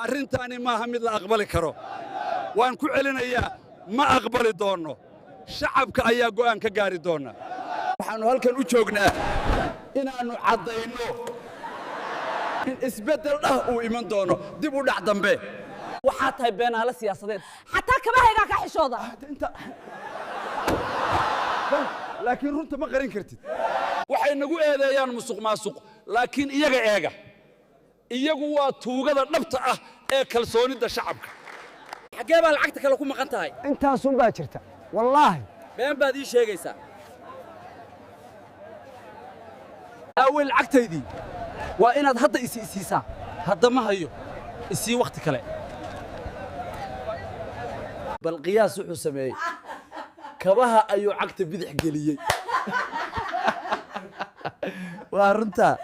Arrintaani maaha mid la aqbali karo. Waan ku celinayaa, ma aqbali doonno. Shacabka ayaa go'aan ka gaari doona. Waxaannu halkan u joognaa inaannu caddayno in isbeddel dhah uu iman doono, dib u dhac dambe. Waxaa tahay beenaale siyaasadeed. Xataa kabahaygaa ka xishooda. Laakiin runta ma qarin kartid. Waxay nagu eedeeyaan musuq maasuq, laakiin iyaga eega, iyagu waa tuugada dhabta ah ee kalsoonida shacabka. Xaggee baa lacagta kale ku maqan tahay? Intaasun baa jirta, wallaahi. Been baad ii sheegaysaa. Aawey lacagtaydii? Waa inaad hadda isi isiisaa. Hadda ma hayo, isii wakhti kale. Bal qiyaas wuxuu sameeyey: kabaha ayuu cagta bidix geliyey. Waa runtaa.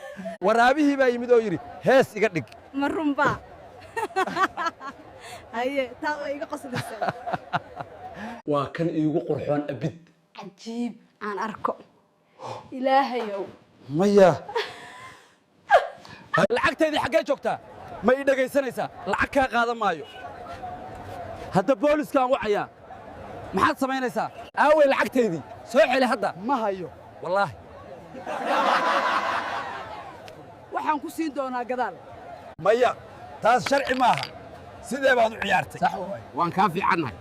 Waraabihii baa yimid oo yidhi, "Hees iga dhig." Ma runbaa? Haye, taa waa iga qoslaysa. Waa kan iigu qurxoon abid. Cajiib, aan arko, Ilaahayow. Maya. Lacagtaydii xaggee joogtaa? Ma ii dhegaysanaysaa? Lacag kaa qaadan maayo. Hadda booliskaan wacayaa. Maxaad samaynaysaa? Aawey lacagtaydii? Soo celi hadda. Ma hayo. Wallaahi. Waxaan ku siin doonaa gadaal. Maya, taas sharci maaha. Sidee baad u ciyaartay? Sax waay, waan kaa fiicannahay.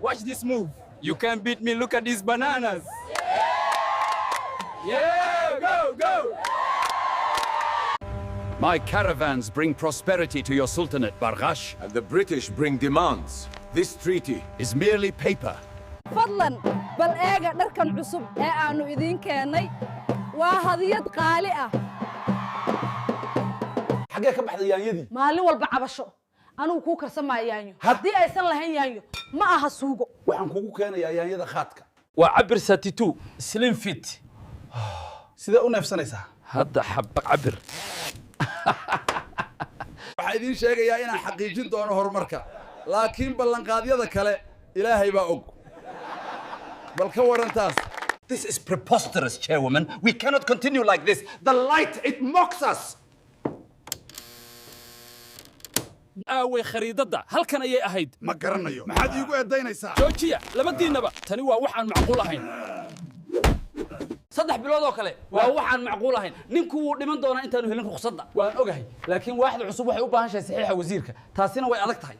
Watch this move. You can't beat me. Look at these bananas. Yeah, go, go. My caravans bring prosperity to your sultanate, Barghash. And the British bring demands. This treaty is merely paper. Fadlan bal eega dharkan cusub ee aannu idiin keennay. Waa hadiyad qaali ah. Xaggee ka baxday yaanyadii? Maalin walba cabasho. Anugu kuu karsamaayo yaanyo. Haddii aysan lahayn yaanyo, ma aha suugo. Waxaan kugu keenayaa yaanyada khaadka. Waa cabir 32 slim fit. Sidee u neefsanaysaa? Hadda xaba cabir. Waxaa idiin sheegayaa inaan xaqiijin doono horumarka, laakiin ballanqaadyada kale Ilaahay baa og. Bal ka waran taas? This is preposterous, Chairwoman. We cannot continue like this. The light, it mocks us. Aaway khariidadda? Halkan ayay ahayd. Ma garanayo. Maxaad iigu eedaynaysaa? Joojiya labadiinnaba. Tani waa waxaan macquul ahayn. 3 bilood oo kale waa waxaan macquul ahayn. Ninku wuu dhiman doonaa intaanu helin ruqsadda. Waan ogahay, laakiin waaxda cusub waxay u baahan tahay saxiixa wasiirka. Taasina way adag tahay.